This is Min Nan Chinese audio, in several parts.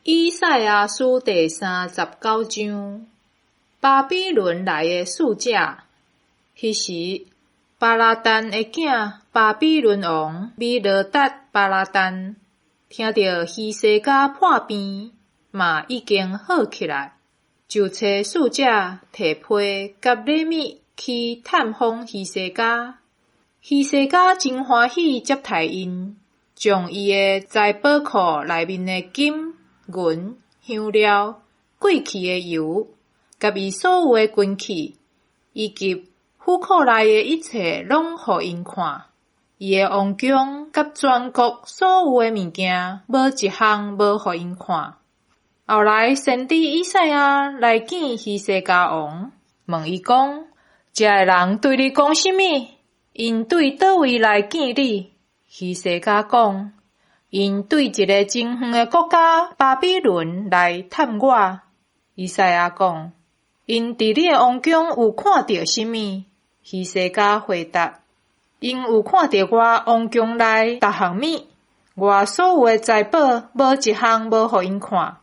以賽亞書第三十九章，巴比倫來的使者。彼時，巴拉旦的囝巴比倫王米羅達巴拉旦，聽著希西家破病，嘛已經好起來，就差使者提批佮禮物去探訪希西家。希西家真歡喜接待𪜶，將伊的財寶庫內面的金銀、香料、貴氣的油，佮伊所有的軍器，以及府庫內的一切，攏予𪜶看。伊的王宮佮全國所有的物件，無一項無予𪜶看。後來，先知以賽亞來見希西家王，問伊講：遮的人對你講啥物？𪜶對佗位來見你？希西家講：𪜶對一个真遠的國家巴比倫來探我。以賽亞講：𪜶佇你的王宮有看著啥物？希西家回答：𪜶有看著我王宮內逐項物，我所有的財寶，無一項無予𪜶看。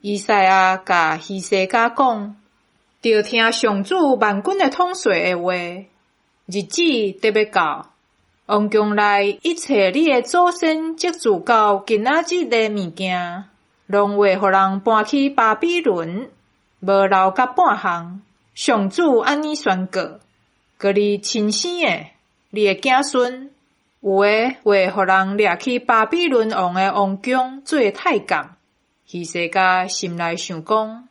以賽亞共希西家講：著聽上主萬軍的統帥的話，日子得欲到，王宮內一切你的祖先積聚到今仔日的物件，攏會予人搬去巴比倫，無留甲半項。上主按呢宣告：閣你親生的，你的囝孫，有的會予人掠去巴比倫王的王宮做太監。希西家心內想講：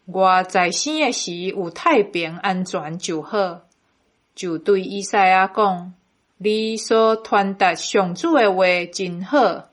我在生的時有太平安全就好。就對以賽亞講：你所傳達上主的話真好。